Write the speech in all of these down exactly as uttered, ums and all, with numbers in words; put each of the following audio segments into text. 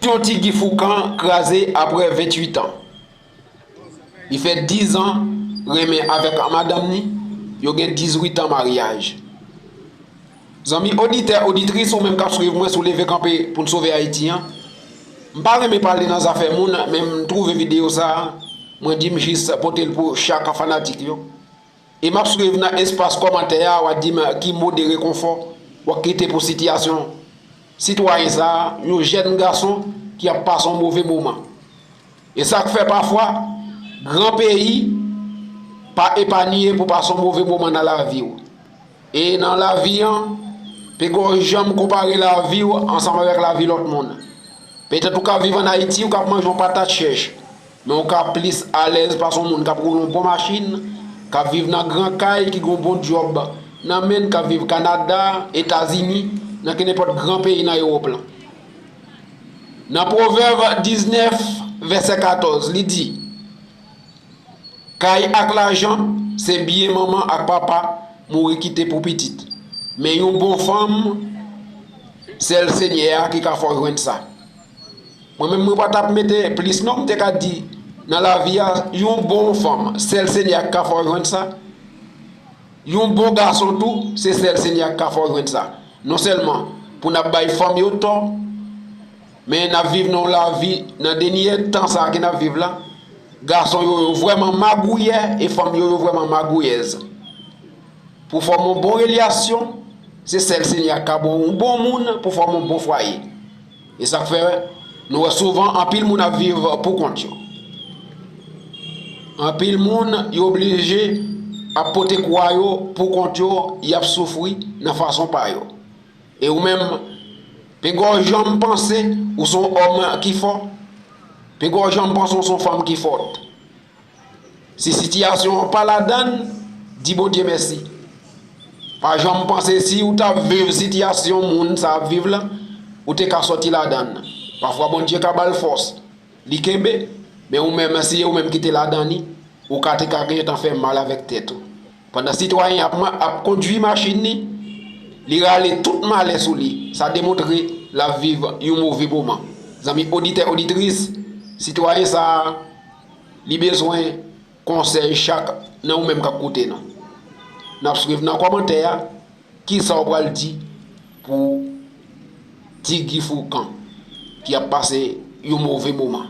Ti Guy Fourcand kraze apre venntuit an. Li fè diz an renmen avèk madanm ni, yo gen dizuit an maryaj. Zanmi oditè, oditris, ou menm k ap swiv mwen sou Leve Kanpe pou n Sove Ayiti an, m pa renmen pale nan zafè moun, men m twouve videyo sa a, mwen di m jis pote l pou chak fanatik yo. E m ap swiv nan espas kòmantè a, w a di m ki mo de rekonfò w ap kite pou sitiyasyon sitwayen sa a, yon jèn gason ki ap pase yon move moman. E sa k fè pafwa, gran peyi pa epanye pou pase yon move moman nan lavi w. E nan lavi an, peko janm konpare lavi w ansanm avèk lavi lòt moun. Petèt ou ka viv ann Ayiti, ou ka ap manje yon patat chèch, men ou ka plis alèz pase yon moun k ap woule yon bon machin, k ap viv nan gran kay, ki gen yon bon djòb nan men l, k ap viv Kanada, Etazini, nan kenenpòt gran peyi nan Ewòp lan. Nan Pwovèb diznèf, vèsè katòz, li di, kay ak lajan se byen manman ak papa mouri kite pou pitit, men yon bon fanm, sèl Senyè a ki ka fè w jwenn sa. Mwen menm, mwen pa t ap mete plis non, m te ka di, nan lavi a, yon bon fanm, sèl Senyè a ki ka fè w jwenn sa. Yon bon gason tou, se sèl Senyè a ki ka fè w jwenn sa. Non sèlman pou n ap bay fanm yo tò, men n ap viv nan yon lavi, nan dènye tan sa a ke n ap viv la, gason yo, yo vrèman magouyè e fanm yo, yo vrèman magouyèz. Pou fòme yon bon relasyon, se sèl Senyè a k ka ba w yon bon moun pou fòme yon bon fwaye. E sa k fè nou wè souvan anpil moun ap viv pou kont yo. Anpil moun yo oblije ap pote kwa yo pou kont yo, y ap soufri nan fason pa yo. E ou menm, peko janm panse ou se yon òm ki fò, peko janm panse ou se yon fanm ki fòt. Si sitiyasyon an pa ladann, di Bondye mèsi. Pa janm panse si ou t ap viv sitiyasyon moun sa ap viv la, ou te ka sòti ladann. Pafwa Bondye ka ba l fòs, li kenbe, men ou menm, si se ou menm ki te ladann li, ou ka te ka gentan fè mal avèk tèt ou. Pandan sitwayen ap, ap kondui machin li, li rale tout malè sou li, sa demontre l ap viv yon move moman. Zanmi oditè, oditris, sitwayen sa a, li bezwen konsèy chak nan ou menm k ap koute nou. N ap swiv nan kòmantè a, kisa w pral di pou Ti Guy Fourcand ki ap pase yon move moman.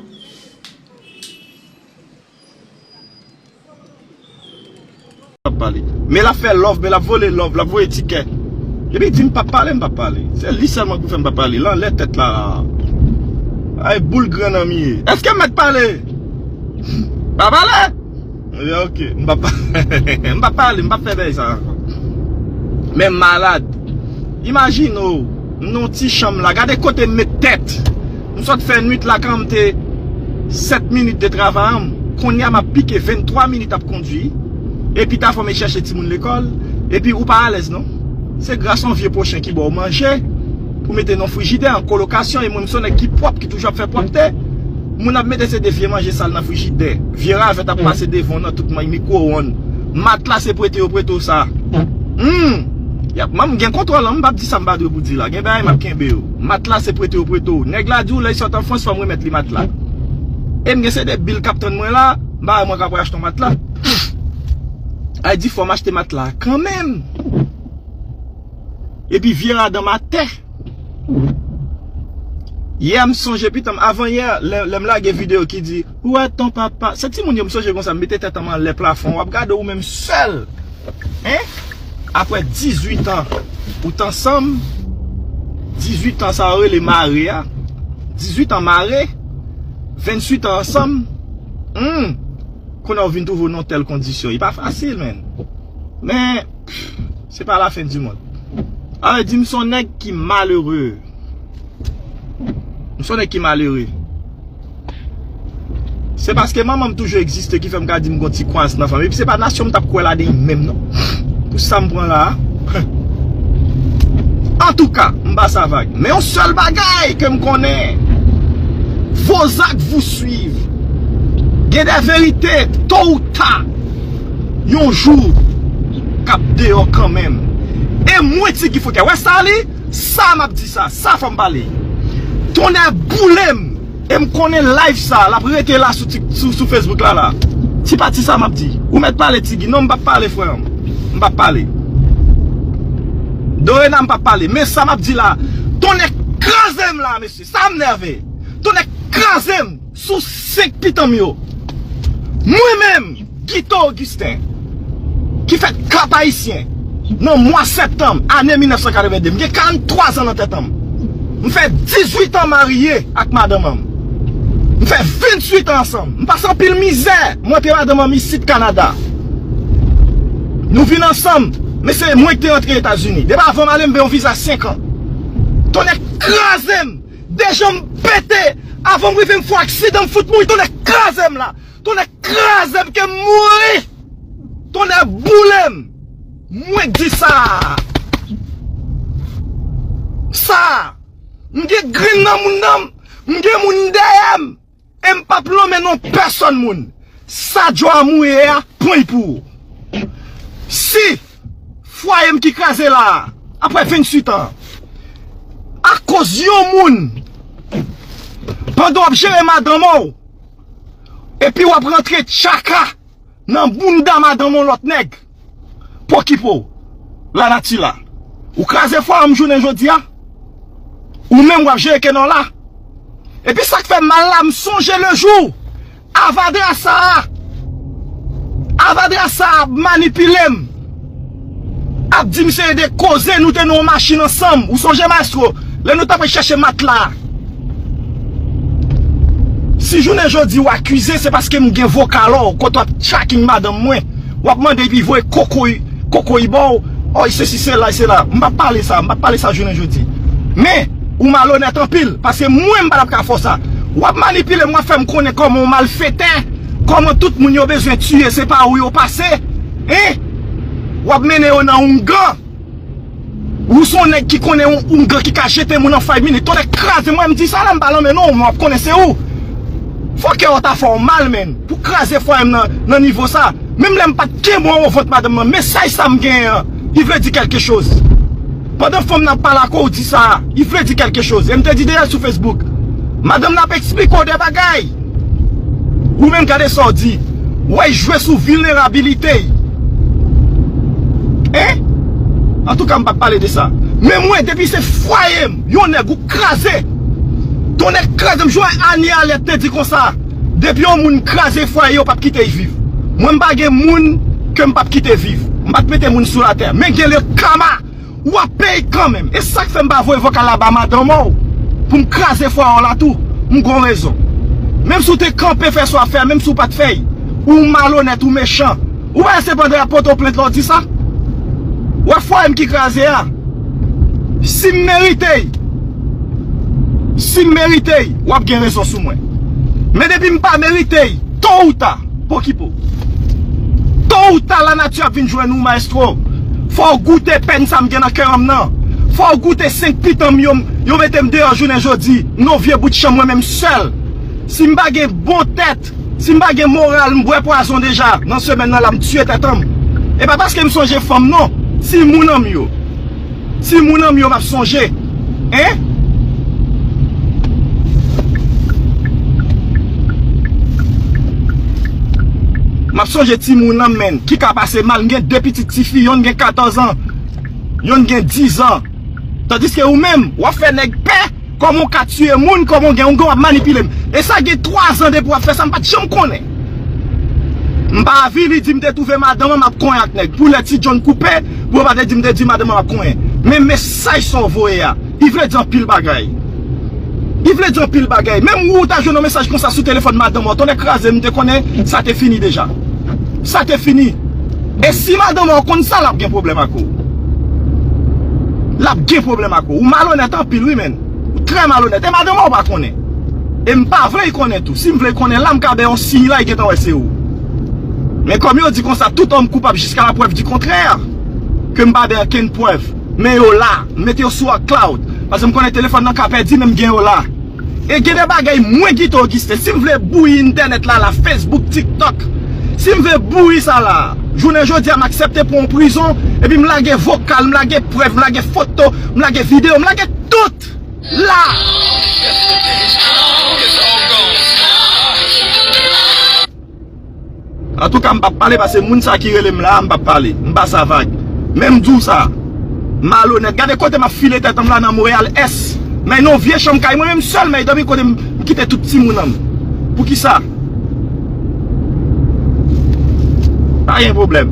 Ap pale. Men l ap fè love, men l ap vole love, l ap voye tikè. Epi di m p ap pale, m p ap pale. Se li sèlman ki pou fè m pa pale. L anlè tèt la. Ay boul gran nan m ye. Èske m mèt pale? Pa pale? Ebyen, ok. M p ap, m p ap pale, m p ap fè bèy sa ankò. Men m malad. Imajine w, m nan yon ti chanm la. Gade kote m met tèt. M sot fè nwit la, kan m te sèt minit de travay an, kounye a m ap pike venntwa minit ap kondui. Epi ta fò m chèche timoun lekòl. Epi ou pa alèz non. Se gras yon vye pwochen ki ba w manje pou mete nan frijidè, an kolokasyon, e mwen m se yon nèg ki pwòp, ki toujou ap fè pwòpte. Moun ap mete se de vye manje sal nan frijidè. Vye ravèt ap pase devan w nan tout mikwo-onn. Matla se prete yo prete w sa. Humm! Y ap, m gen kontwòl an, m p ap di sa m pa dwe pou di la. Gen bagay m ap kenbe yo. Matla se prete yo prete w. Nèg la di w lè l sot an Frans fò m remèt li matla. E m gen se de bil k ap tann mwen la, m pa wè mwen ka pral achte yon matla. Ay di fò m achte matla kanmenm. Epi vye ladan m atè. Yè m sonje pitan m, avan yè, lè, lè m lage videyo ki di, Où est ton papa? Se timoun yo m sonje konsa, m mete tèt an m anlè plafon, w ap gade ou menm sèl. Hein? Apre dizuit an, ou t ansanm, dizuit an sa yo rele mare a. Dizuit an mare, venntuit an ansanm. Humm! Kounye a ou vin twouve w nan tèl kondisyon. E pa fasil, menn. Men, se pa la fen di mond. Alò, di m se yon nèg ki malere. M se yon nèg ki malere. Se paske manman m toujou egziste ki fè m ka di m gon ti kwaz nan fanmi. Epi se pa nasyon m t ap kwè ladan li menm non. Pou sa m pran la a. Antouka, m pa sa vag. Men yon sèl bagay ke m konnen. Vos actes vous suivent. Gen de verite, to ou ta, yon jou, k ap deyò kanmenm. E mwen Ti Guy Fourcand, wè sa li? Sa m ap di sa, sa fò m pale. To Tonnè boule m! E m konnen live sa, l ap rete la sou, Tik- sou, sou Facebook la, la. Ti pati sa m ap di. Ou mèt pale, Tigi. Non, m p ap pale, frè m. M p ap pale. Dorena, m p ap pale. Men sa m ap di la, tonnè kraze m la, mesye. Sa m nève. Tonnè kraze m sou senk pitan m yo. Mwen menm, Guito Augustin, ki fèt Kap Ayisyen nan mwa septanm ane mil nèf san katrevenn de. M gen karant twa zan nan tèt an m. M fè dizuit an marye ak madanm an m. M fè venntuit an ansanm. M pase anpil mizè. M rantre madanm an m isit Kanada. Nou vin ansanm, men se mwen ki te rantre Etazini. Depi avan m ale, m gen yon viza senk an. Tonnè kraze m! De janm pete! Avan m rive, m fè aksidan, m fout mouri. Tonnè kraze m la! Tonnè kraze m ke m mouri! Tonnè boule m! Mwen k di sa! Sa! M gen grenn nan moun nan m! M gen moun dèyè m! E m p ap lonmen non pèsonn moun! Sa Joe Amour ye a, pran l pou ou! Si fwaye m ki kraze la a, apre venntuit an, akoz yon moun, pandan w ap jere madanm ou, epi w ap rantre tchaka nan bounda madanm yon lòt nèg pou okipe w, lanati la. Ou kraze fwaye m jounen jodi a. Ou menm w ap jere kenò la. Epi sa k fè m mal la, m sonje le jou avadra sa a, avadra sa a ap manipile m, ap di m se de koze, nou te nan yon machin ansanm. Ou sonje, maestro, lè nou t ap chèche matla? Si jounen jodi w akize, se paske m gen vokal ou, kote w ap tchaking madanm mwen, w ap mande epi voye kokoy, kokoy ba w, oy, sesi, sela, sela. M p ap pale sa, m p ap pale sa jounen jodi. Men, ou malonèt anpil, paske mwen, m pa t ap ka fè w sa. W ap manipile m, w ap fè m konnen kòman w malfetè, kòman tout moun yo bezwen tiye, se pa ou yo pase, en? W ap mennen yo nan oungan. Ou se yon nèg ki konnen yon oungan ki ka jete moun an five minutes. Tonnè kraze m, mwen m di sa la, m pa lanmen non, w ap konnen se ou. Fòkè w ta fè w mal, menn, pou kraze fwaye m nan, nan nivo sa. Menm lè m pa t gen mwen o vant madanm nan, mesaj sa m genyen an, li vle di kèlke choz. Pandan fanm nan ap pale ak ou, ou di sa, li vle di kèlke choz. E m te di deja sou Facebook, madanm nan ap eksplike w de bagay. Ou menm gade sa w di. Wè, jwe sou vilnerabilite. En? Antouka, m p ap pale de sa. Men mwen, depi se fwaye m, yon nèg ou kraze. Tonnè kraze m, jwe Anie Alerte te di konsa. Depi yon moun kraze fwaye, yo p ap kite l viv. Mwen, m pa gen moun ke m p ap kite viv. M pa t mete moun sou latè. Men gen le kama. W ap peye kanmenm. E sa k fè m pa voye vokal la ba madanm ou pou m kraze fwaye w la tou. M gon rezon. Menm si w te kanpe fè sa w ap fè a, menm si w pa t fè l, ou malonèt, ou mechan. Ou pa wè se pandan y ap pote w plent la w di sa? W ap fwaye m ki kraze a. Si m merite l, si m merite l, w ap gen rezon sou mwen. Men depi m pa merite l, to ou ta, pokipo. To ou ta, lanati ap vin jwenn ou, maestro. Fò w goute pèn sa m gen nan kè an m nan. Fò w goute senk pitan m yo, yo mete m deyò jounen jodi. Nan vye bout chanm, mwen menm sèl. Si m pa gen bon tèt, si m pa gen moral, m bwè pwazon deja. Nan semèn nan la, m tiye tèt an m. E pa paske m sonje fanm, non. Timoun an m yo. Timoun an m yo m ap sonje. En? M ap sonje timoun an m, menn, ki ka pase mal. M gen de pitit tifi, yonn gen katòz an, yonn gen diz an. Tandiske ou menm, w ap fè nèg pè, kòman w ka tiye moun, kòman w gen yon gang, w ap manipile m. E sa gen twa zan depi w ap fè sa, m pa t janm konnen. M pa avili di m te twouve madanm an m ap konyen ak nèg. Pou lè Ti John koupe, pou yo pa te di m te di madanm an m ap konyen. Men mesaj sa w voye a, li vle di anpil bagay. Li vle di anpil bagay. Menm ou, ou ta jwenn yon mesaj konsa sou telefòn madanm ou, tonnè kraze m, m te konnen sa te fini deja. Sa te fini. E si madanm ou konn sa, l ap gen pwoblèm ak ou. L ap gen pwoblèm ak ou. Ou malonèt anpil, wi, menn. Ou trè malonèt. E madanm ou pa konnen. E m pa vle l konnen tou. Si m vle l konnen la, m ka bay yon siy la, li gentan wè se ou. Men kòm yo di konsa, tout homme coupable jusqu'à la preuve du contraire, ke m pa bay okenn prèv. Men yo la, m mete yo sou cloud. Paske m konnen telefòn nan ka pèdi, men m gen yo la. E gen de bagay mwen, Guito Augustin, si m vle bouyi entènèt la, la, Facebook, TikTok, si m vle bouyi sa la, jounen jodi a, m aksepte pran yon prizon, epi m lage vokal, m lage prèv, m lage foto, m lage videyo, m lage tout. La! Antouka, m p ap pale paske moun sa ki rele m la, m p ap pale. M pa sa vag. Men m di w sa, malonèt. Gade kote m ap file tèt anm la nan Montréal Est. Men nan yon vye chanm kay mwen menm sèl, men dòmi kote m kite tout timoun an m. Poukisa? Pa gen pwoblèm.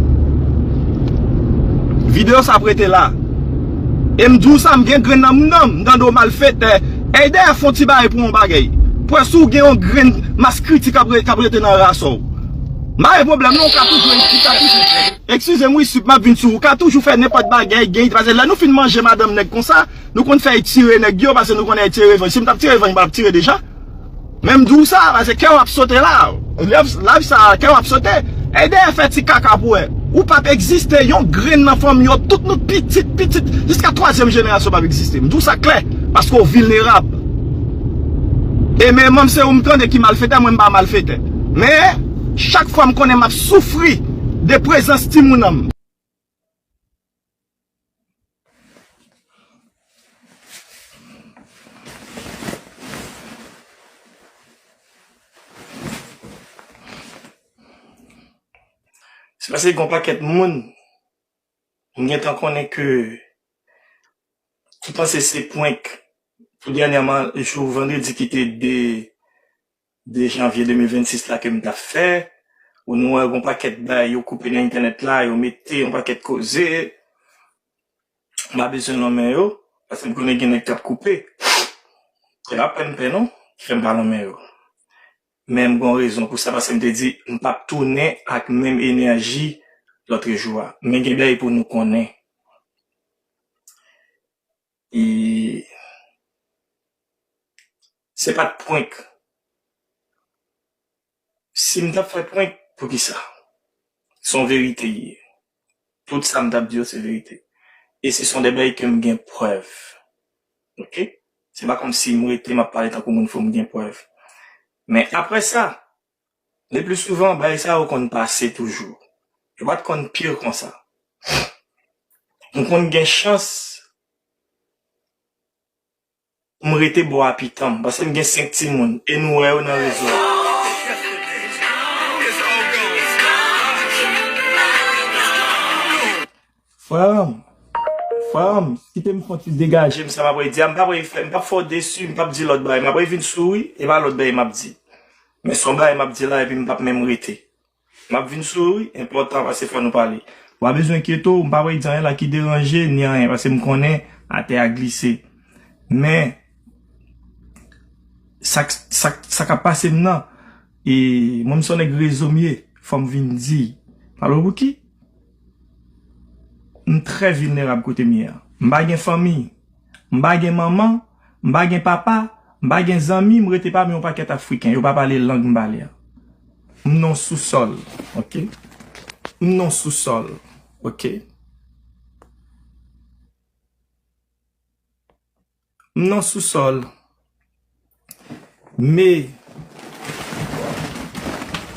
Videyo sa ap rete la. E m di w sa, m gen grenn nan m nan, m tande w malfetè. Ey, dèyè fè yon ti bagay pou yon bagay. Pwè si w gen yon grenn mas kritik ap re-, k ap rete nan ras ou. M pa gen pwoblèm non, ou ka toujou, ou ka toujou. Eskize m wi, Sup, m ap vin sou ou. Ou ka toujou fè nenpòt bagay, gen, paske lè nou fin manje madanm nèg konsa, nou konn fè y tire nèg yo, paske nou konnen y tire revanj. Si m t ap tire revanj, m pa t ap tire deja. Men m di w sa, paske kè w ap sote la. Live, live sa, kè w ap sote. Ey, dèyè fè ti kaka pou wè. Ou p ap egziste, yon grenn nan fanmi yo, tout nou pitit, pitit, jiska twazyèm jenerasyon p ap egziste. M di w sa klè, paske w vilnerab. E men, mwen, se ou m tande ki malfetè, mwen, m pa malfetè. Men, chak fwa m konnen m ap soufri de prezans timoun an m. Se paske gen yon pakèt moun, m gentan konnen ke, ki panse se prank pou dènyèman, jou vandredi ki te de de janvye de mil vennsis la ke m t ap fè. Ou nou wè yon pakèt bagay yo koupe nan entènèt la, yo mete yon pakèt koze. M pa bezwen lonmen yo, paske m konnen gen nèg k ap koupe. Se pa pè m pè non, ki fè m pa lonmen yo. Men m gon rezon pou sa, paske m te di, m p ap tounen ak menm enèji lòtrejou a. Men gen bagay pou nou konnen. E se pa t prank. Si m t ap fè prank, poukisa? Se yon verite l ye. Tout sa m t ap di yo, se verite. E se son de bagay ke m gen prèv. Oke? Se pa kòmsi m rete, m ap pale tankou moun fou, m gen prèv. Men apre sa, le pli souvan, bagay sa yo konn pase toujou. Yo pa t konn pire konsa. M konn gen chans pou m rete bò a pitan m, paske m gen senk timoun, e nou wè yo nan rezo a. Frè m, frè m, kite m fè yon ti degaje m, sa m ap di a, m p ap fè, m p ap fè w desi, m p ap di lòt bagay, m ap vin sou ou, e pa lòt bagay m ap di. Men se yon bagay m ap di la, epi m p ap menm rete. M ap vin sou ou, wi, enpòtan, paske fò nou pale. Ou pa bezwen enkyete w, m pa wè di anyen la ki deranje, ni anyen, paske m konnen atè a glise. Men, sa k, sa k, sa k ap pase m nan, e mwen, m se yon nèg rezo m ye, fò m vin di. Palo pou ki? M trè vilnerab kote m ye a. M pa gen fanmi. M pa gen manman, m pa gen papa, m pa gen zanmi, m rete pami yon pakèt Afriken. Yo pa pale lang m pale a. M nan sousòl, oke? M nan sousòl, oke? M nan sousòl. Me,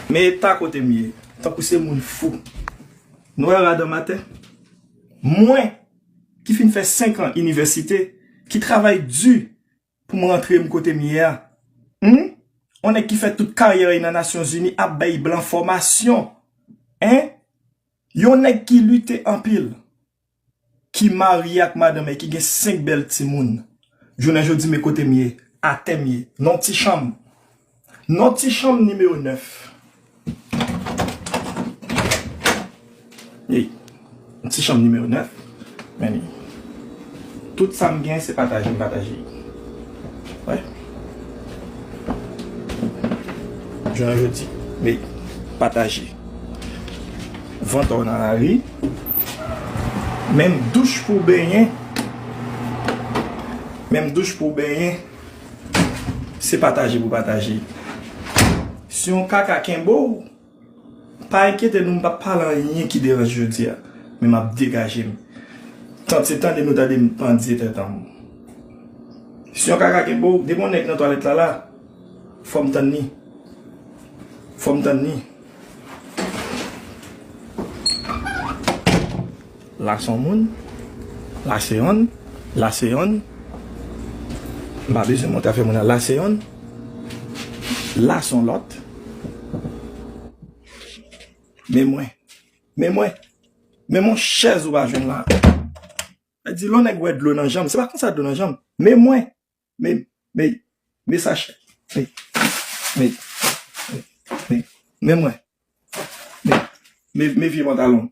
me eta kote m ye, tankou se moun fou. Nou wè rad anba tè? Mwen, ki fin fè senk an inivèsite, ki travay di pou m rantre m kote m ye a. Hum? On nèg ki fè tout karyè li nan Nasyonzini ap bay blan fòmasyon. Hein? Yon nèg ki lite anpil, ki marye ak madanm e ki gen senk bèl timoun. Jounen jodi, men kote m ye, atè m ye, nan ti chanm. Nan ti chanm nimewo nèf. Ey, ti chanm nimewo nèf. Men li. Tout sa m gen, se pataje, m pataje. Wè. Jounen jodi, men pataje. Vantò nan lari. Menm douch pou benyen. Menm douch pou benyen. Se pataje pou pataje. Si yon kaka kenbe w, pa enkyete nou, m p ap pale anyen ki deranje jodi a. Men m ap degaje m. Tande, tande nou tande m pandye tèt an m. Si yon kaka kenbe w, depi yon nèg nan twalèt la la, fò m tann li. Fò m tann li. La se yon moun. La se yonn. La se yonn. M pa bezwen montre afè moun nan. La se yonn. La se yon lòt. Men mwen. Men mwen. Men mwen chèz ou pa jwenn la. Sa di lè yon nèg wè dlo nan janm, se pa konsa dlo nan janm. Men mwen. Men, men, men sa chèz. Men, men, men, men mwen. Men, men, men vye pantalon.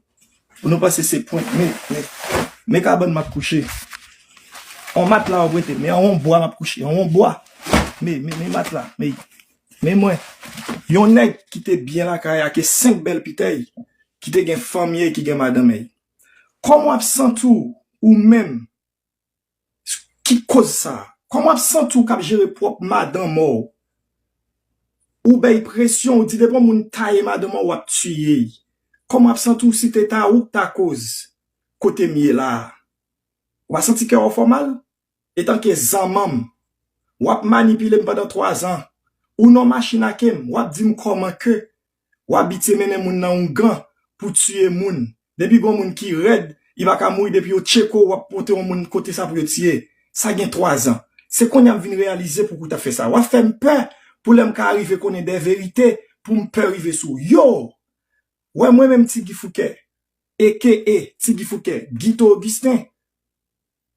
Nou panse se pwent. Men, men, men kabann m ap kouche. On matla w ap rete, men on bwa m ap kouche. On bwa. Men, men, men matla. Men, men mwen. Yon nèg ki te byen lakay a, ke senk bèl pitèy, ki te gen fanmi e ki gen madanm e. Kòman w ap santi w, ou menm, ki koz sa? Kòman w ap santi w k ap jere pwòp madanm w? Ou bay presyon, ou di depi yon moun taye madanm w, w ap tiye l. Kòman w ap santi w si te ta ou k ta koz kote m ye la a? Ou pa santi kè w fè w mal? Etanke zanmanm, w ap manipile m pandan twa zan. Ou nan machin ake m, w ap di m kòman ke w abitye mennen moun nan ougan pou tiye moun. Depi gon moun ki rèd, li pa ka mouri, depi yo tcheke w, w ap pote yon moun kote sa pou yo tiye. Sa gen twa zan. Se kounye a m vin reyalize poukisa w t ap fè sa. W ap fè m pè pou lè m ka rive konnen de verite, pou m pè rive sou w. Yo! Wè mwen menm Ti Guy Fouquet, A K A Ti Guy Fouquet, Guito Augustin,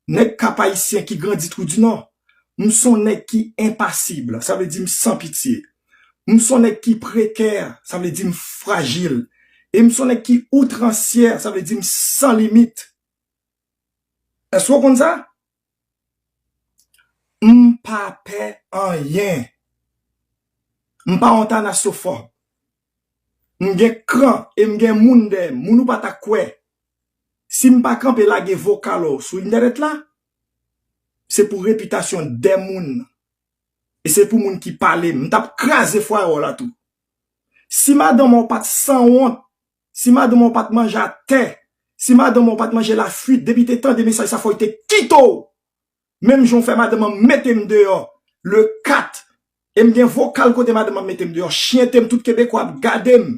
nèg Kap Ayisyen ki grandi Trou di Nò. M s on nèg ki enpasib, sa vle di m san pitye. M s on nèg ki prekè, sa vle di m frajil. E m s on nèg ki outransyè, sa vle di m san limit. Èske w konn sa? M pa pè anyen. M pa yon tanasofòb. M gen kran e m gen moun dèyè m. Moun ou pa ta kwè. Si m pa kanpe lage vokal ou sou entènèt la, se pou repitasyon de moun. E se pou moun ki pale m. M t ap kraze fwaye w la tou. Si madanm ou pa t sanwont, si madanm ou pa t manje atè, si madanm ou pa t manje lafwit, depi te tande mesaj sa fò l te kite w. Menm jan w fè madanm an mete m deyò le kat, e m gen vokal kote madanm an mete m deyò, chyen te m, tout Kebekwa ap gade m.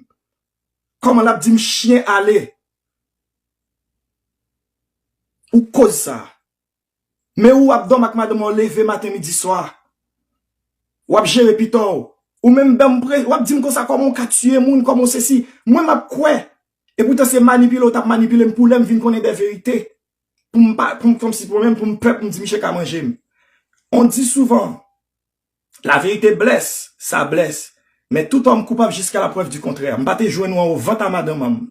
Kòman l ap di m chyen ale? Ou koz sa. Men ou ap dòmi ak madanm an, w leve maten, midi, swa. W ap jere pita w. Ou menm ban m pre, w ap di m konsa, kòman w ka tiye moun, kòman w sesi. Mwen m ap kwè. E poutan se manipile w t ap manipile m pou lè m vin konnen de verite. Pou m pa, pou m kòmsi pou mwen menm, pou m pè, pou m di misye ka manje m. On di souvan, la vérité blesse, sa blès. Men tout òm koupab jiska la prèv di kontrè. M pa te jwenn ou anwo vant a madanm an m.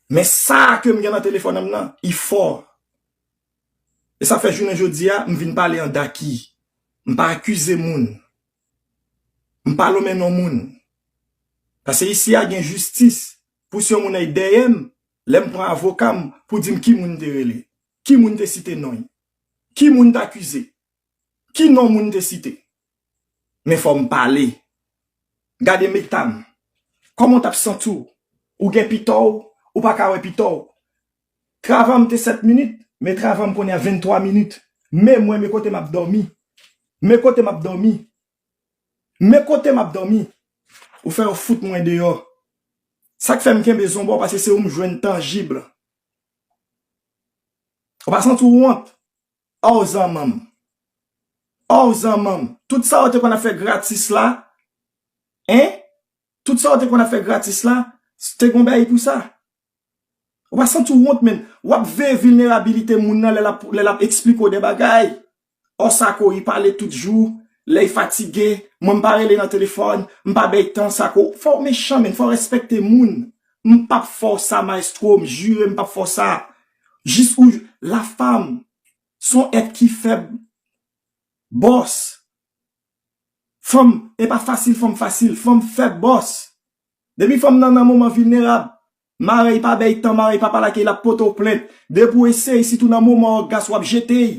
Men sa ke m gen nan telefòn an m nan, li fò. E sa fè jounen jodi a, m vin pale an daki. M pa akize moun. M pa lonmen non moun. Paske isi a gen jistis. Pou si yon moun ay dèyè m, lè m pran avoka m pou di m ki moun te rele, ki moun te site non l, ki moun t akize, ki non moun te site. Men fò m pale. Gade eta m. Kòman w t ap santi w? Ou gen pita w, ou pa ka wè pita w. Travay m te sèt minit, men travay m kounye a venntwa minit. Men mwen, men kote m ap dòmi. Men kote m ap dòmi. Men kote m ap dòmi. Ou fè yo fout mwen deyò. Sa k fè m kenbe zonbò, paske se ou m jwenn tanjib. Ou pa santi w wont? Aw zanmanm. Aw zanmanm. Tout sa w te konn ap fè gratis la, en? Tout sa w te konn ap fè gratis la, te gon bagay pou sa. Ou pa santi w wont, menm? W ap veye vilnerabilite moun nan lè l ap, lè l ap eksplike w de bagay. Ò, Sako, li pale tout jou, lè l fatige, mwen m pa rele nan telefòn, m pa bay tan, Sako. Fò w mechan, menm, fò w respekte moun. M p ap fè w sa, maestro, m jire, m p ap fè w sa. Jis ou, la femme, s on èt ki fèb. Bòs. Fanm, e pa fasil, fanm fasil, fanm fèb, bòs. Depi fanm nan nan moman vilnerab, mari pa bay tan, mari pa pale ak li, l ap pote w plent. Depi w eseye, sitou nan moman ògas, w ap jete l.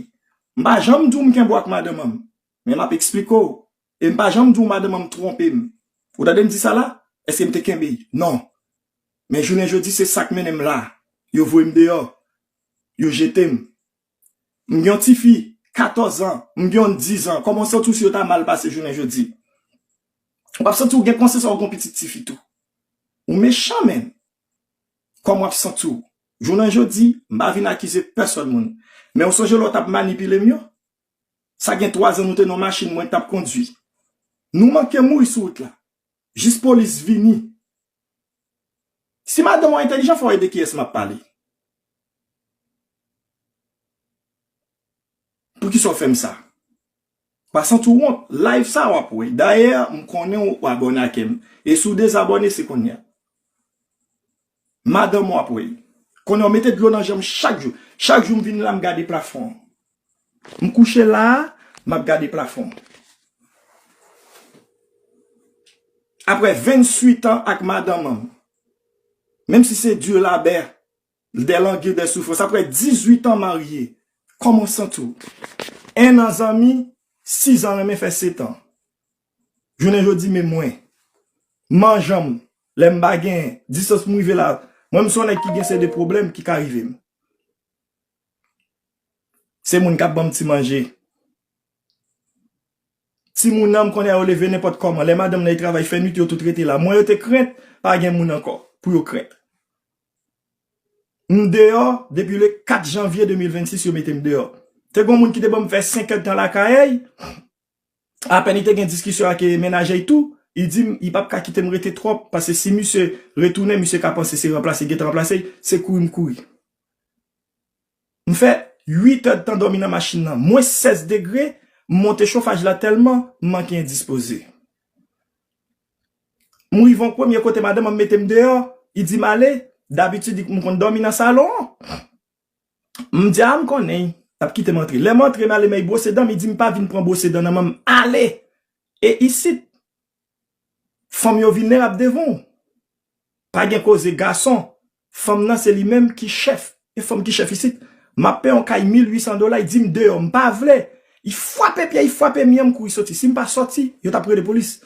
M pa janm di w m kenbe w ak madanm an m. Men m ap eksplike w. E m pa janm di w madanm an m twonpe m. Ou tande m di sa la? Èske m te kenbe l? Non. Men jounen jodi, se sa k mennen m la. Yo voye m deyò. Yo jete m. M gen yon tifi, katòz an, m gen yon diz an. Kòman w santi w si yo ta mal pase jounen jodi? W ap santi w gen konsyans w gon pitit tifi tou. Ou mechan, menm. Kòman w ap santi w? Jounen jodi, m pa vin akize pèsòn moun. Men w sonje lè w t ap manipile m yo? Sa gen twa zan nou te nan machin mwen t ap kondwi. Nou manke mouri sou wout la. Jis polis vini. Si madanm ou entèlijan, fò w ede kiyès m ap pale. Poukisa w fè m sa? Pa santi w wont. Live sa w ap wè. Dayè, m konnen w abòne ak m. E si w dezabòne, se kounye a. Madanm w ap wè. Konnen w mete dlo nan je m chak jou. Chak jou m vin la, m gade plafon an. M kouche la, m ap gade plafon. Apre venntuit an ak madanm an, menm si se dur labeur, des langues, des souffrances, apre dizuit an marye, kòman w santi w? En an zanmi, sis an renmen fè sèt an. Jounen jodi, men mwen, manjan m, lè m pa gen, distans m rive la, mwen m se yon nèg ki gen se de pwoblèm ki ka rive m. Se moun k ap ban m ti manje. Timoun nan, m konnen yo leve nenpòt kòman. Lè madanm nan travay fè nwit, yo tout rete la. Mwen, yo te krent, pa gen moun ankò pou yo krent. M deyò, depi le kat janvye de mil vennsis, yo mete m deyò. Te gen moun ki te ban m fè senk èdtan lakay, apèn li te gen diskisyon ak, eh, mennaj li tou, li di m, li p ap ka kite m rete twòp, paske si misye retounen, misye ka panse se ranplase, gentan ranplase, se kouri m kouri. M fè uit èdtan dòmi nan machin nan, mwens sèz degre, m monte chofaj la tèlman, m manke endispoze. M rive yon premye kote, madanm an mete m deyò, li di m ale, dabitid, m konn dòmi nan salon an. M di, a, m konnen, l ap kite m antre. Lè m antre, m ale, m al bwose dan, m di, m pa vin pran bwose dan nan men m, ale! E isit, fanm yo vilnerab devan w. Pa gen koze gason. Fanm nan se li menm ki chèf. E fanm ki chèf isit. M ap peye yon kay mil uit san dola, li di m deyò, m pa vle. Li frape pye, li frape mye, m kouri soti. Si m pa soti, yo t ap rele polis.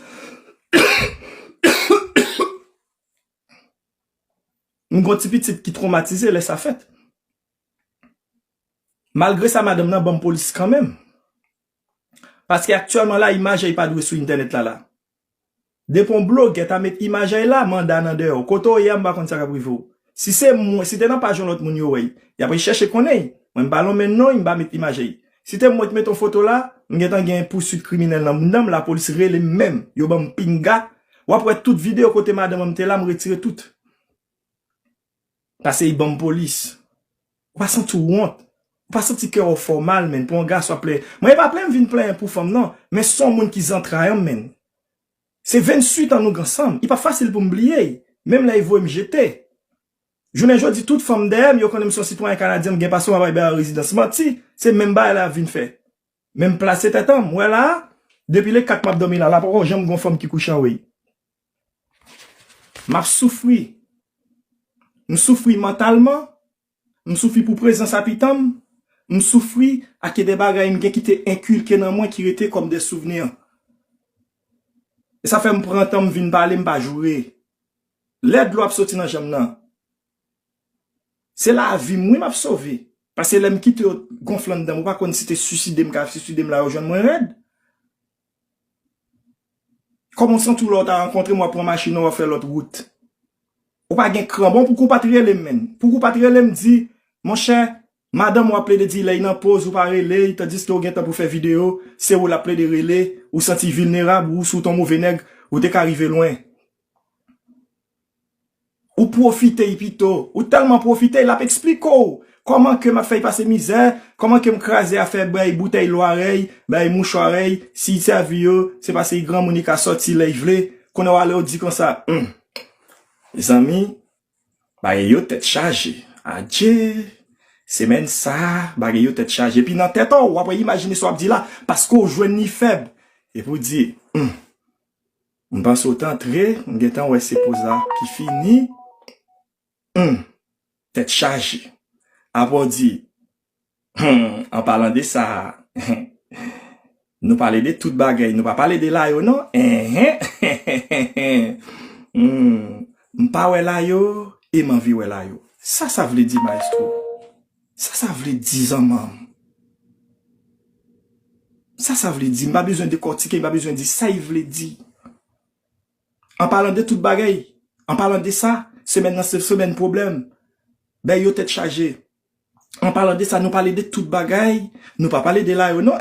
M gon ti pitit ki twomatize lè sa fèt. Malgre sa, madanm nan ban m polis kanmenm. Paske aktyèlman la, imaj li pa dwe sou entènèt la la. Depi yon blogè ta met imaj li la, manda nan dèyè w. Kote w ye a, m pa konn sa k ap rive w. Si se mwen, si te nan paj yon lòt moun yo wè l, y ap chèche konnen l. Mwen, m pa lonmen non l, m pa met imaj li. Si te mwen ki met yon foto la, m gentan gen pousuit kriminèl nan bounda m, lapolis rele m menm. Yo ban m pinga. W ap wè tout videyo kote madanm an m te la, m retire tout. Paske li ban m polis. Ou pa santi w wont? Ou pa santi kè w fè w mal, menn, pou yon gason ap plenyen? Mwen, e pa plenyen m vin plenyen pou fanm, non. Men se yon moun ki zantray an m, menn. Se venntuit an nou gen ansanm. Li pa fasil pou m bliye l. Menm lè li voye m jete. Jounen jodi, tout fanm dèyè m, yo konnen m se yon sitwayen kanadyen, m gen pasipò, m ap bay rezidans. Manti, se menm bagay la y ap vin fè. Men m plase tèt an, m wè la, depi le kat m ap dòmi la, la poko janm gon fanm ki kouche anwo l. M ap soufri. M soufri mantalman, m soufri pou prezans a pitan m, m soufri ak de bagay m gen ki te enkilke nan mwen ki rete kòm de souvni. E sa fè m pran tan m vin pale, m pa joure. Lè dlo ap soti nan je m nan, se lavi m wi m ap sove. Paske lè m kite yo gonfle anndan m, ou pa konn si te siside m, ka siside m la, yo jwenn mwen rèd. Kòman w santi w lè w ta rankontre m, w ap pran machin nan, w ap fè lòt wout? Ou pa gen kran. Bon, pouki w pa t rele m, menn? Pouki w pa t rele m, di, monchè, madanm ou ap plede di lè l nan poz, ou pa rele l, tandiske w gen tan pou fè videyo, se ou l ap plede rele, ou santi vilnerab, ou si w t yon move nèg, ou te ka rive lwen. Ou pwofite l pito. Ou tèlman pwofite l, l ap eksplike w kòman ke m ap fè l pase mizè, kòman ke m kraze afè bay boutèy lwarèy, bay mouchwarèy, si l sèvi yo, se paske l granmoun li ka sòti lè l vle. Kounye a w ale w di konsa, hmm. Mezanmi, bagay yo tèt chaje. Adje, semèn sa, bagay yo tèt chaje. Epi nan tèt ou, w ap imajine sa w ap di la, paske w jwenn li fèb. Epi w di, hmm. M panse w t antre, m gentan wè se poz la ki fini. Humm, tèt chaje. Apre w di, humm, an palan de sa, nou pale de tout bagay, nou pa pale de Layo non. Enhen. Humm, m pa wè Layo e m anvi wè Layo. Sa sa vle di, mayestwo? Sa sa vle di, zanmanm? Sa sa vle di? M pa bezwen dekòtike, m pa bezwen di sa l vle di. An palan de tout bagay, an palan de sa, semèn nan se semèn pwoblèm. Bay yo tèt chaje. An palan de sa, nou pale de tout bagay. Nou pa pale de Layo, non.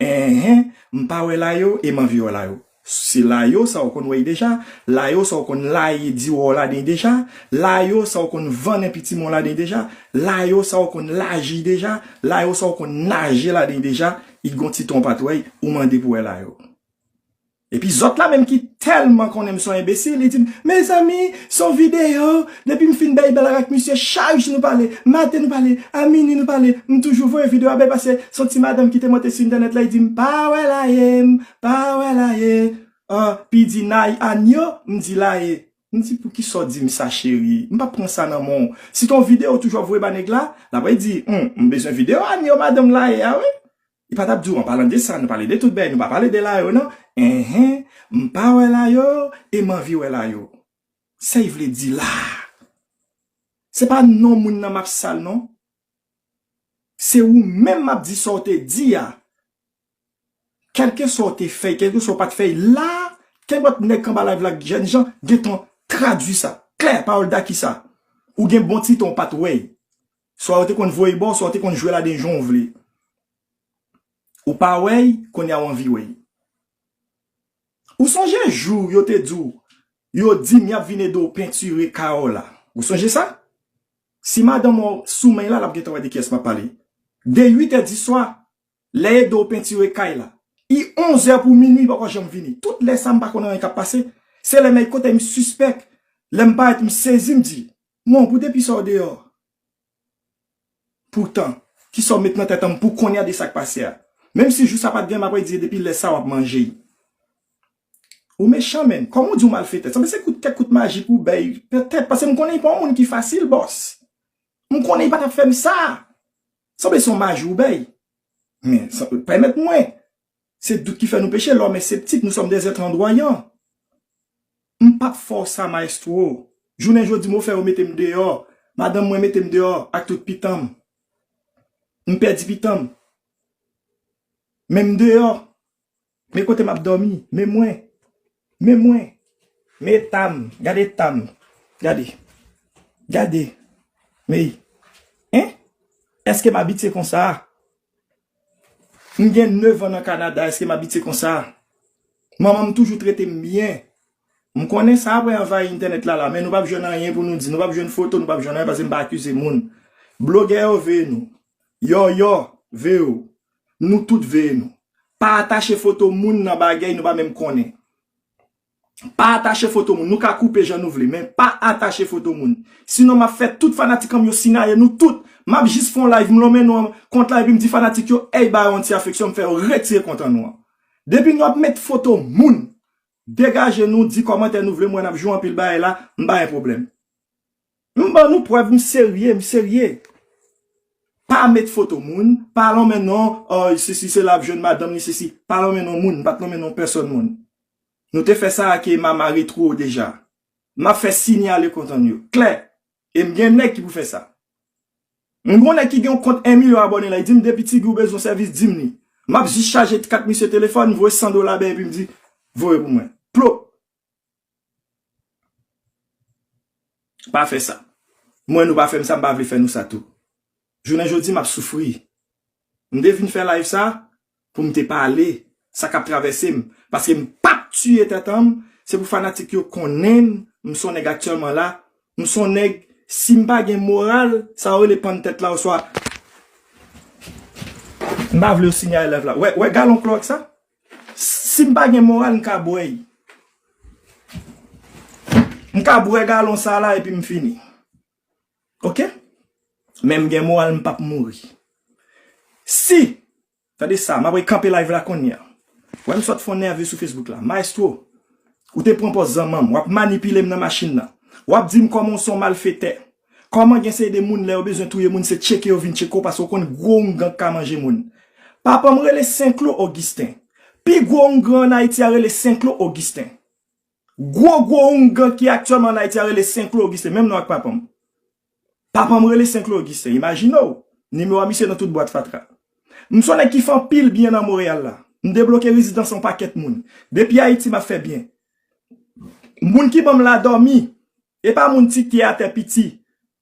Enhen, m pa wè Layo e m anvi wè Layo. Se Layo sa ou konn wè l deja. Layo sa ou konn laye diwò ladan l deja. Layo sa ou konn vann enpi timoun ladan l deja. Layo sa ou konn laji deja. Layo sa ou konn naje ladan l deja. Li gon ti ton patwèy, ou mande pou wè Layo. Epi zòt la menm ki tèlman konnen m se yon enbesil, li di m, mezanmi, se yon videyo, depi m fin bay blag ak misye, chak jou nou pale, maten nou pale, a mini nou pale, m toujou voye videyo a bay paske se yon ti madanm ki te monte sou entènèt la, li di m, pa wè Laye, m pa wè Laye. Ah, pi di Nay Anyo, m di Laye. M di, poukisa w di m sa, cheri? M p ap pran sa nan men w. Si te yon videyo w toujou ap voye ba nèg la, l ap di, hmm, m bezwen videyo Anyo, madanm Laye a, wi. Li pa t ap di w, an palan de sa, nou pale de tout bagay, nou pa pale de Layo, non. Enhen, m pa wè Layo, e m anvi wè Layo. Sa l vle di la? Se pa non moun nan m ap sal, non. Se ou menm m ap di sa w te di a. Kèlkeswa w te fè, kèlkeswa w pa t fè, la, kèlkeswa nèg k anba live la, jènjan, gentan tradui sa. Klè, pawòl Daki sa. Ou gen bon ti tan w pa t wè l. Swa yo te konn voye ba w, swa w te konn jwe ladan l jan w vle. Ou pa wè l, kounye a w anvi wè l. Ou sonje jou yo te di w, yo di m y ap vin ede w pentire kay w la? Ou sonje sa? Si madanm ou sou men la, l ap gentan wè de kiyès m ap pale. De uit è di swa, lè ede w pentire kay la. I onz è pou minui, poko janm vini. Tout lè sa, m pa konn anyen k ap pase. Se lè m ay kote m sispèk. Lè m parèt, m sezi, m di, mon, pou depi sa w deyò. Poutan, kisa w met nan tèt an m pou kounye a de sa k pase a? Menm si jou sa pa t gen, m ap di depi lè sa w ap manje l. Ou mechan, menn. Kòman w di w malfetè? Sanble se kout, kèk kout maji pou w bay. Petèt, paske m konnen li pa yon moun ki fasil, bòs. M konnen li pa t ap fè m sa. Sanble se yon maji w bay. Men, sa, pèmèt mwen. Se dout ki fè nou peche, l'homme est sceptique, nous sommes des êtres androyants. M p ap fè w sa, maestro. Jounen jodi, m fè yo mete m deyò. Madanm mwen mete m deyò ak tout pitan m. M pèdi pitan m. Men m deyò. Men kote m ap dòmi. Men mwen. Men mwen. Men eta m. Gade eta m. Gade. Gade. Men. Hein? Èske m abitye konsa? M gen nèf an nan Kanada, èske m abitye konsa? Manman m toujou trete m byen. M konnen sa apre anvayi entènèt la la, men nou p ap jwenn anyen pou nou di, nou p ap jwenn foto, nou p ap jwenn anyen paske m pa akize moun. Blogè yo veye nou. Yòyò veye w. Nou tout veye nou. Pa atache foto moun nan bagay nou pa menm konnen. Pa atache foto moun. Nou ka koupe jan nou vle, men pa atache foto moun. Sinon, m ap fè tout fanatik an m yo sinyaye nou tout. M ap jis fè yon live, m lonmen nou an kont la, epi m di fanatik yo, ey, ba yo yon ti afeksyon, m fè yo retire kont an nou an. Depi nou ap met foto moun, degaje nou, di kòmantè nou vle, m wè n ap jwe anpil bagay la, m pa gen pwoblèm. M ban nou prèv, m serye, m serye. Pa met foto moun, pa lonmen non, oh, sesi, sela, ap jwenn madanm li, sesi. Pa lonmen non moun, m pa t lonmen non pèsòn moun. Nou te fè sa ak Mama Retro deja. M ap fè sinyale kont an yo. Klè. E m gen nèg ki pou fè sa. M gon nèg ki gen yon kont en milyon abòne la, li di m depi Ti Guy ou bezwen sèvis, di m li. M ap jis chaje kat misye telefòn, m voye san dola ba l epi m di, voye pou mwen. Plop. Pa fè sa. Mwen nou pa fè m sa, m pa vle fè nou sa tou. Jounen jodi, m ap soufri. M te vin fè live sa pou m te pale sa k ap travèse m. Paske m p ap tiye tèt an m, se pou fanatik yo konnen m, m se yon nèg aktyèlman la, m se yon nèg, si m pa gen moral, sa yo rele pann tèt la, oswa m pa vle yo sinyale live la. Wè, wè galon klòwèks sa? Si m pa gen moral, m ka bwè l. M ka bwè galon sa la epi m fini. Oke? Men m gen moral, m p ap mouri. Si, tande sa, m ap kanpe live la kounye a. Wè m sot fè w nève sou Facebook la. Maestro, ou te pran pòz zanmanm, w ap manipile m nan machin nan. W ap di m kòman w se yon malfetè. Kòman gen seri de moun lè yo bezwen touye moun, se tcheke yo vin tcheke w paske w konn gwo oungan k ka manje moun. Papa m rele Senklo Ogisten. Pi gwo oungan ann Ayiti a rele Senklo Ogisten. Gwo, gwo oungan ki aktyèlman ann Ayiti a rele Senklo Ogisten, menm non ak papa m. Papa m rele Senklo Ogisten, imajine w. Nimewo a misye nan tout bwat fatra. M se yon nèg ki fè anpil byen nan Monreyal la. M debloke rezidans yon pakèt moun. Depi Ayiti, m ap fè byen. Moun ki ban m ladòmi, e pa moun ti tè atè piti.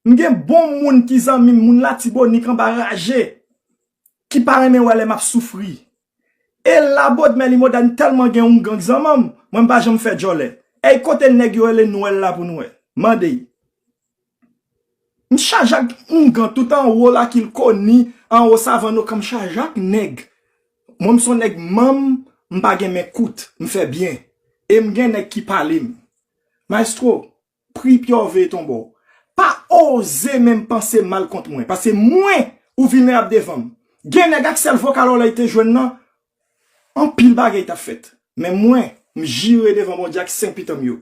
M gen bon moun ki zanmi m, moun Latibonit anba raje, ki pa renmen wè lè m ap soufri. E la Bodmè Limodan tèlman gen oungan k zanman m, mwen m pa janm fè djòlè. Èy kote nèg yo rele Nwèl la pou n wè. Mande y. M chaje ak oungan tout anwo Lakil Koni, anwo Savann Okan, m chaje ak nèg. Mwen m se yon nèg manm, m pa gen men kout, m fè byen. E m gen nèg ki pale m. Maestro, pri pye w veye tonbe w. Pa oze menm panse mal kont mwen, paske mwen, ou vilnerab devan m. Gen nèg ak sèl vokal w la li te jwenn nan, anpil bagay t ap fèt. Men mwen, m jire devan Bondye ak senk pitan m yo.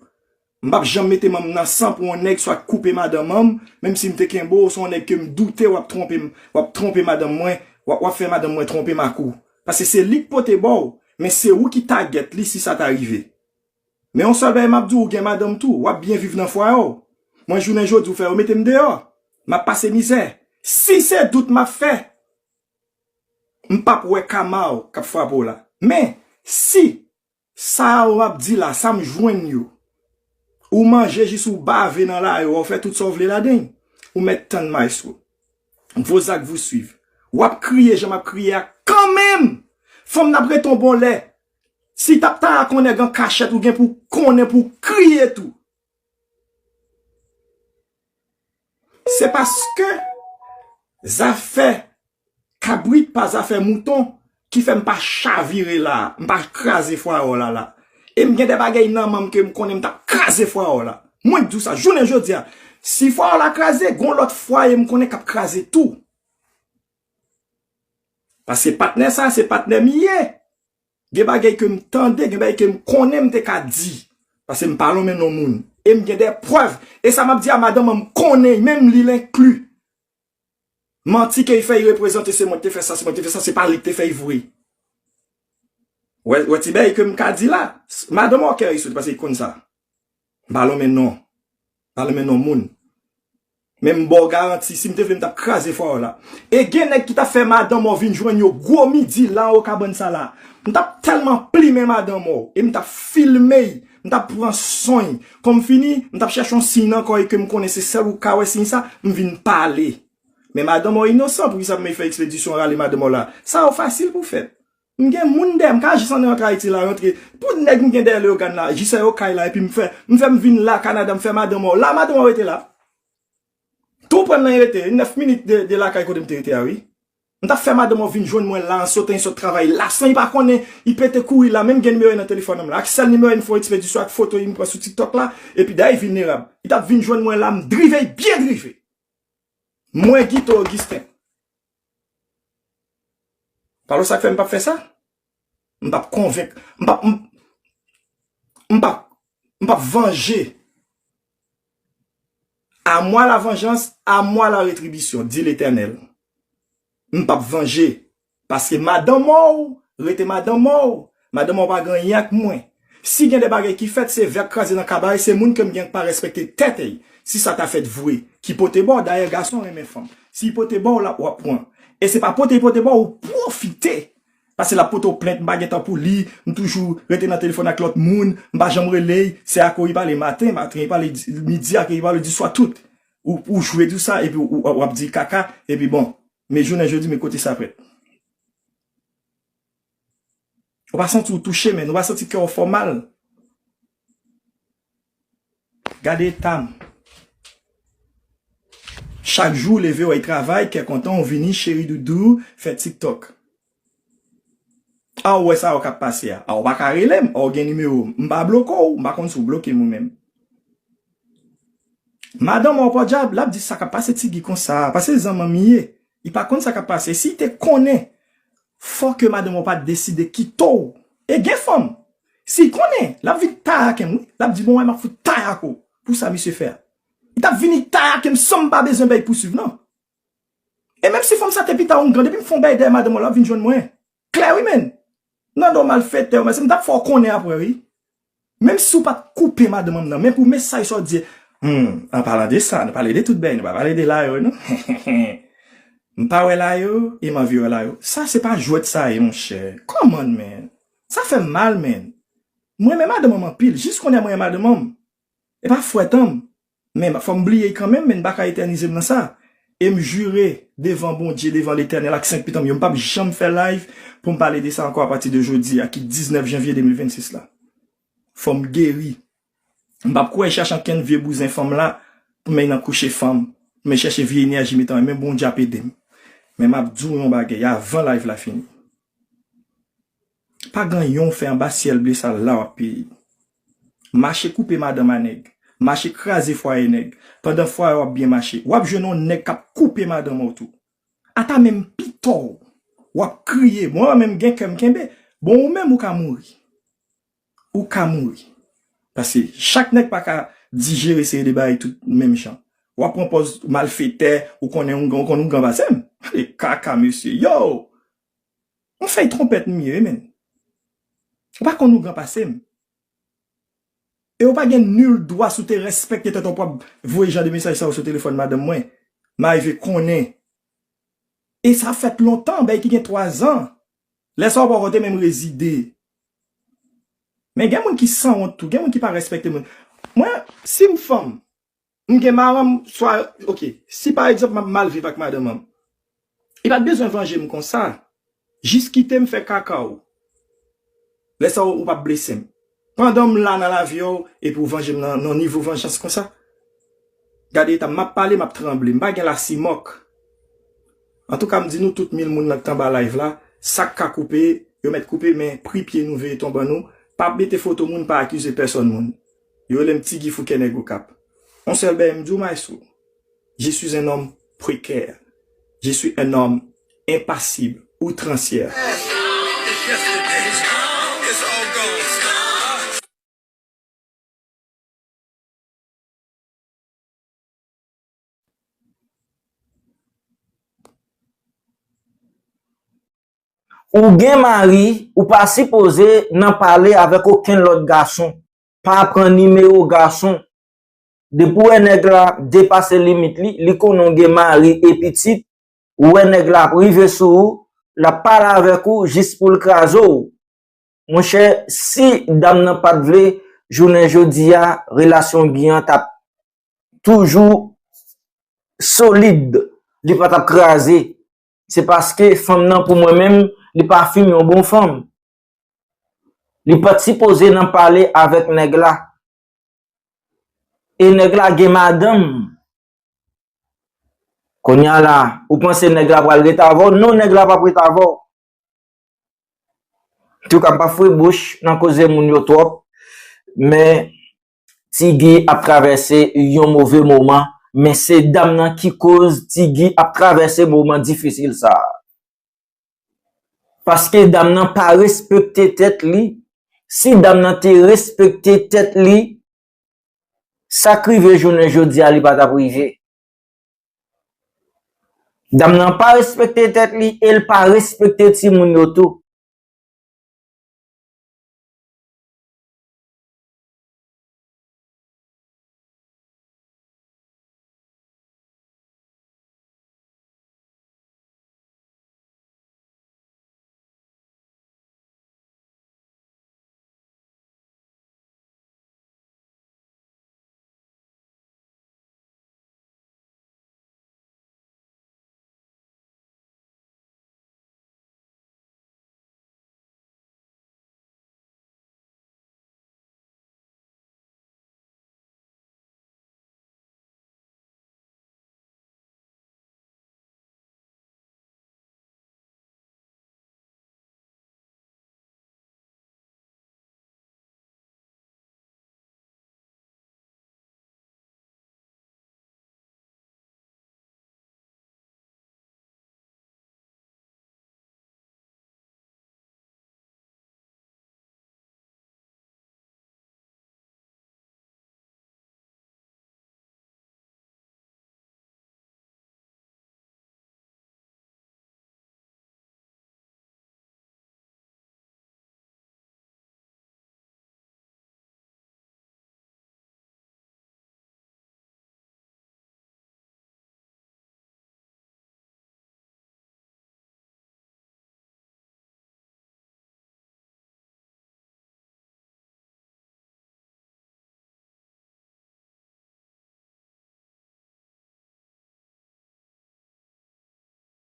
M p ap janm mete men m nan san pou yon nèg swa koupe madanm an m, menm si m te kenbe w, se yon nèg ke m doute w ap twonpe m, w ap twonpe madanm mwen, w ap, w ap fè madanm mwen twonpe m ak ou. Paske se li k pote ba w, men se ou ki tagèt li si sa ta rive. Men yon sèl bagay m ap di w, ou gen madanm tou, w ap byen viv nan fwaye w. Mwen, jounen jodi, ou fè yo mete m deyò. M ap pase mizè. Si se dout m ap fè, m p ap wè kama w k ap frape w la. Men, si sa a w ap di la, sa m jwenn yo, ou manje jis ou bave nan lari, w fè tout sa w vle ladan l, ou mèt tann maestro. Vos actes vous suivent. W ap kriye jan m ap kriye a kanmenm. Fanm nan ap rete yon bon lè. Si t ap ta ak yon nèg an kachèt, ou gen pou konnen pou w kriye tou. Se paske zafè kabrit pa zafè mouton ki fè m pa chavire la, m pa kraze fwaye w la la. E m gen de bagay nan men m ke m konnen m t ap kraze fwaye w la. Mwen k di w sa, jounen jodi a, si fwaye w la kraze, gon lòt fwaye m konnen k ap kraze tou. Paske patnè sa, se patnè m ye. Gen bagay ke m tande, gen bagay ke m konnen m te ka di. Paske m pa lonmen non moun. E m gen de prèv. E sa m ap di a madanm an, m konnen, menm li l enkli. Manti ke l fè, l reprezante, se mwen ki te fè sa, se mwen ki te fè sa, se pa li ki te fè l vre. Wè, wè ti bagay ke m ka di la. S-, madanm an ok, li sot, paske l konn sa. M pa lonmen non. M pa lonmen non moun. Men m ba w garanti, si m te vle, m t ap kraze fwaye w la. E gen nèg ki t ap fè madanm an vin jwenn yo gwo midi la anwo kabann sa la. M t ap tèlman plimen madanm an, e m t ap filme l, m t ap pran swen l. Kòm fini, m t ap chèche yon siy nan kò l ke m konnen se sèl ou k ka wè siy sa, m vin pale. Men madanm an inosan, poukisa m fè ekspedisyon rale madanm an la? Sa yo fasil pou fèt. M gen moun dèyè m, ka jis ann rantre Ayiti la, rantre. Pou nèg m gen dèyè Leyogàn la, jis yo kay la, epi m fè, m fè m vin la, Kanada, m fè madanm an. La, madanm an rete la. Tou prè m nan rete, nèf minit de, de lakay kote m te rete a, wi. M t ap fè madanm an vin jwenn mwen la, an sotan, li sot travay la, san li pa konnen, li pete kouri la, menm gen nimewo l nan telefòn an m la. Ak sèl nimewo l, m fè yon ekspedisyon ak foto li m pran sou TikTok la, epi dayè, li vilnerab. Li t ap vin jwenn mwen la, m drive, byen drive. Mwen, Guito Augustin. Palo sa k fè m p ap fè sa? M p ap konvenk, m p ap, m, m p ap, m p ap vanje. À moi la vengeance, à moi la rétribution, di Letènèl. M p ap vanje. Paske madanm an w rete madanm an w. Madanm an w pa gen anyen ak mwen. Si gen de bagay ki fèt, se vè k kraze nan kabarè, se moun ke m gen k pa respekte tèt li. Si sa ta fèt vre, ki pote ba w, dayè gason renmen fanm. Si l pote ba w, l ap, w ap pran. E se pa pote l pote ba w, ou pwofite. Paske l ap pote w plent, m pa gen tan pou li, m toujou rete nan telefòn ak lòt moun, m pa janm rele l, se ak ou li pale maten, maten li pale di, midi ak li pale di swa tout. Ou, ou jwe di sa, epi ou, ou, w ap di kaka, epi bon, men jounen jodi, men kote sa prèt. Ou pa santi w touche, men ou pa santi kè w fè w mal. Gade eta m. Chak jou w leve, w al travay, kè kontan, w vini, cheri doudou, fè TikTok. A, w wè sa yo k ap pase a. A, w pa ka rele m, a, w gen nimewo m. M pa bloke w, m pa konn si w bloke m ou menm. Madanm an w pòdyab, l ap di sa k ap pase Ti Guy konsa, paske zanmi m ye. Li pa konn sa k ap pase. Si l te konnen, fò ke madanm an w pa t deside kite w. E gen fanm, si l konnen, l ap vin tayake m, wi. L ap di, bon, wè, m ap fout tayake w pou sa misye fè a. Li t ap vini tayake m san m pa bezwen bay pouswiv, non. E menm si fanm sa te pita oungan, depi m fè yon bagay dèyè madanm an, l ap vin jwenn mwen. Klè, wi, menn. Nan do malfetè, men se m t ap fè w konnen apre, wi. Menm si w pa t koupe madanm an nan, men pou mesaj sa w di, hmm, an palan de sa, nou pale de tout bagay, nou pa pale de Layo, non. M pa wè Layo, e m anvi wè Layo. Sa se pa jwèt sa ye, monchè. Come on, man. Sa fè m mal, man. Mwen renmen madanm an m anpil, jis kounye a mwen renmen madanm an m. E pa fwèt an m. Men fò m bliye l kanmenm, men m pa ka etènize m nan sa. E m jire devan Bondye, devan Letènèl ak senk pitit an m yo, m p ap janm fè live pou m pale de sa ankò apati de jodi a, ki diznèf janvye de mil vennsis la. Fò m geri. M p ap kouri chache ankenn vye bouzen fanm la pou m al nan kouche fanm, pou m al chèche vye enèji m te renmen, Bondye ap ede m. Men m ap di w yon bagay avan live la fini. Pa gen anyen w fè anba syèl ble sa la w ap peye. Mache koupe madanm a nèg. Mache kraze fwaye nèg. Pandan fwaye w ap byen mache. W ap jwenn yon nèg k ap koupe madanm ou tou. Ata menm pito w. W ap kriye. Mwen menm gen kè m kenbe. Bon, ou menm ou ka mouri. Ou ka mouri. Paske chak nèg pa ka dijere seri de bagay tout menm jan. W ap pran pòz malfetè, ou konnen ou, ou konn ou gran pase m. Ale kaka, mesye. Yo! Yon fèy twonpèt m ye, wi, men. Ou pa konn ou gran pase m. E ou pa gen nil dwa si w te respekte tèt ou pou w ap voye jan de mesaj sa yo sou telefòn madanm mwen. M arive konnen. E sa fèt lontan, bagay ki gen twazan. Lè sa w pa w te menm rezide. Men gen moun ki sanwont tou, gen moun ki pa respekte moun. Mwen, si m fanm, m gen madanm, swa, oke, si pa egzanp m ap mal viv ak madanm an, li pa t bezwen vanje m konsa. Jis kite m fè kaka w. Lè sa w, ou p ap blese m. Pandan m la nan lavi w, epi w vanje m nan, nan nivo vanjans konsa. Gade eta m, m ap pale, m ap tranble, m pa gen lasimòk. Antouka, m di nou tout mil moun nan k t anba live la, sa k ka koupe, yo mèt koupe, men pri pye nou veye tonbe an nou, pa mete foto moun, pa akize pèsòn moun. Yo rele m Ti Guy Fouke nèg Okap. Yon sèl bagay m di w, maestro. Je suis un homme précaire. Je suis un homme impassible, outrancière. Ou gen mari, ou pa sipoze nan pale avèk okenn lòt gason. Pa pran nimewo gason. Depi w wè nèg la depase limit li, li konnen w gen mari e pitit, ou wè nèg la ap rive sou ou, l ap pale avèk ou jis pou l kraze w. Monchè, si dam nan pa t vle, jounen jodi a, relasyon Guy an t ap toujou solid, li pa t ap kraze. Se paske fanm nan, pou mwen menm, li pa fin yon bon fanm. Li pa t sipoze nan pale avèk nèg la. E nèg la gen madanm. Kounye a la, ou panse nèg la pral ret avè w? Non, nèg la p ap ret avè w. Antouka, m p ap foure bouch nan koze moun yo twòp, men Ti Guy ap travèse yon move moman, men se dam nan ki koz Ti Guy ap travèse moman difisil sa a. Paske dam nan pa respekte tèt li. Si dam nan te respekte tèt li, sa k rive jounen jodi a, li pa t ap rive. Dam nan pa respekte tèt li e l pa respekte timoun yo tou.